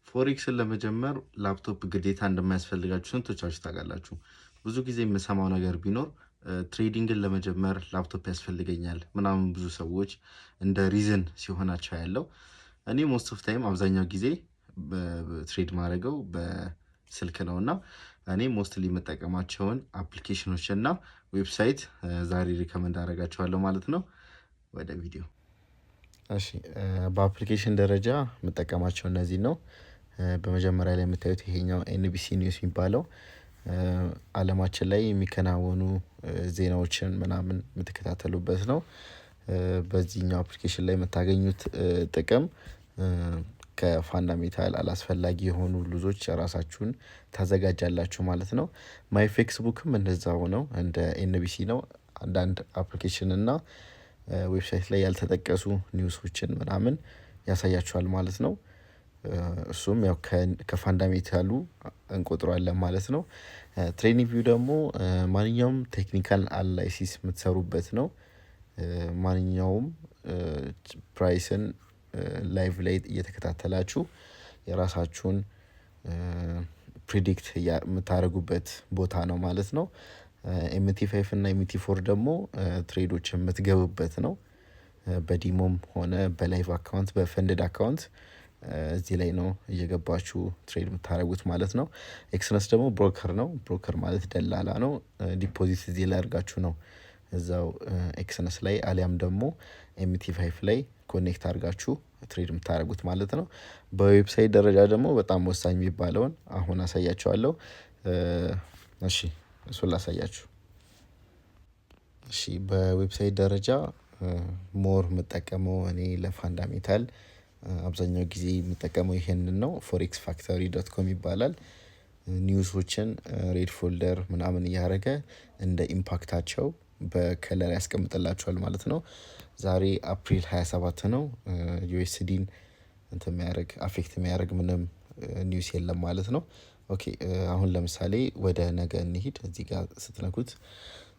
Forex ን ለመጀመር ላፕቶፕ ግዴታ እንደማያስፈልጋችሁ ስንቶቻችሁ ታውቃላችሁ? ብዙ ጊዜ የምሰማው ነገር ቢኖር trading ን ለመጀመር ላፕቶፕ ያስፈልገኛል ምናምን ብዙ ሰዎች እንደ reason ሲሆናቸው ያለው። እኔ most of time አብዛኛው ጊዜ trade ማድረገው በስልክ ነው እና እኔ mostly የምጠቀማቸውን application ኖች እና website ዛሬ recommend አደርጋችኋለሁ ማለት ነው። ወደ ቪዲዮ። እሺ፣ በ application ደረጃ የምጠቀማቸው እነዚህ ነው። በመጀመሪያ ላይ የምታዩት ይሄኛው NBC News የሚባለው አለማችን ላይ የሚከናወኑ ዜናዎችን ምናምን የምትከታተሉበት ነው። በዚህኛው application ላይ የምታገኙት ጥቅም ከ fundamental አላስፈላጊ የሆኑ loss ኦች ራሳችሁን ታዘጋጃላችሁ ማለት ነው። Myfxbook ም እንደዛው ነው፣ እንደ NBC ነው። አንዳንድ application እና website ላይ ያልተጠቀሱ news ኦችን ምናምን ያሳያችኋል ማለት ነው። እሱም ያው ከ fundamental ኡ እንቆጥረዋለን ማለት ነው። TradingView ደግሞ ማንኛውም technical analysis የምትሰሩበት ነው። ማንኛውም price ን live ላይ እየተከታተላችሁ የራሳችሁን predict የምታደርጉበት ቦታ ነው ማለት ነው። MT5 እና MT4 ደግሞ trade ኦች የምትገቡበት ነው። በ demo ም ሆነ በ live account፣ በ funded account እዚህ ላይ ነው እየገባችሁ trade የምታደርጉት ማለት ነው። Exness ደግሞ broker ነው። Broker ማለት ደላላ ነው። Deposit እዚህ ላይ አድርጋችሁ ነው እዛው Exness ላይ አሊያም ደግሞ MT5 ላይ connect አድርጋችሁ trade የምታደርጉት ማለት ነው። በ website ደረጃ ደግሞ በጣም ወሳኝ የሚባለውን አሁን አሳያችኋለሁ። እሺ፣ እሱን ላሳያችሁ። እሺ፣ በ website ደረጃ more የምጠቀመው እኔ ለ fundamental አብዛኛው ጊዜ የምጠቀመው ይሄንን ነው። forexfactory.com ይባላል። News ኦችን red folder ምናምን እያደረገ እንደ impact ኣቸው በ color ያስቀምጥላችኋል ማለት ነው። ዛሬ አፕሪል 27 ነው። USD ን እንትን የሚያደርግ፣ affect የሚያደርግ ምንም news የለም ማለት ነው። Okay፣ አሁን ለምሳሌ ወደ ነገ እንሂድ። እዚህ ጋር ስትነኩት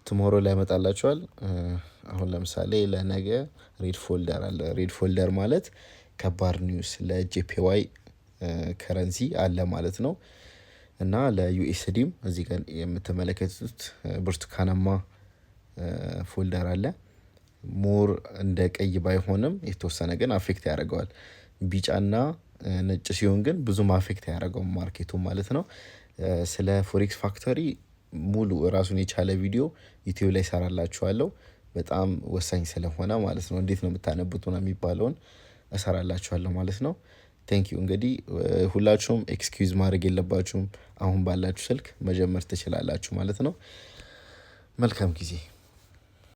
tomorrow ላይ ያመጣላችኋል። አሁን ለምሳሌ ለነገ red folder አለ። Red folder ማለት ከባድ news ለ JPY currency አለ ማለት ነው። እና ለ USD ም እዚህ ጋር የምትመለከቱት ብርቱካናማ folder አለ። More እንደ ቀይ ባይሆንም የተወሰነ ግን affect ያደርገዋል። ቢጫና ነጭ ሲሆን ግን ብዙም affect አያደርገውም market ኡ ማለት ነው። ስለ Forex Factory ሙሉ ራሱን የቻለ ቪዲዮ YouTube ላይ እሰራላችኋለሁ። በጣም ወሳኝ ስለሆነ ማለት ነው። እንዴት ነው የምታነቡት ምናምን የሚባለውን እሰራላችኋለሁ ማለት ነው። Thank you። እንግዲህ ሁላችሁም excuse ማድረግ የለባችሁም። አሁን ባላችሁ ስልክ መጀመር ትችላላችሁ ማለት ነው። መልካም ጊዜ።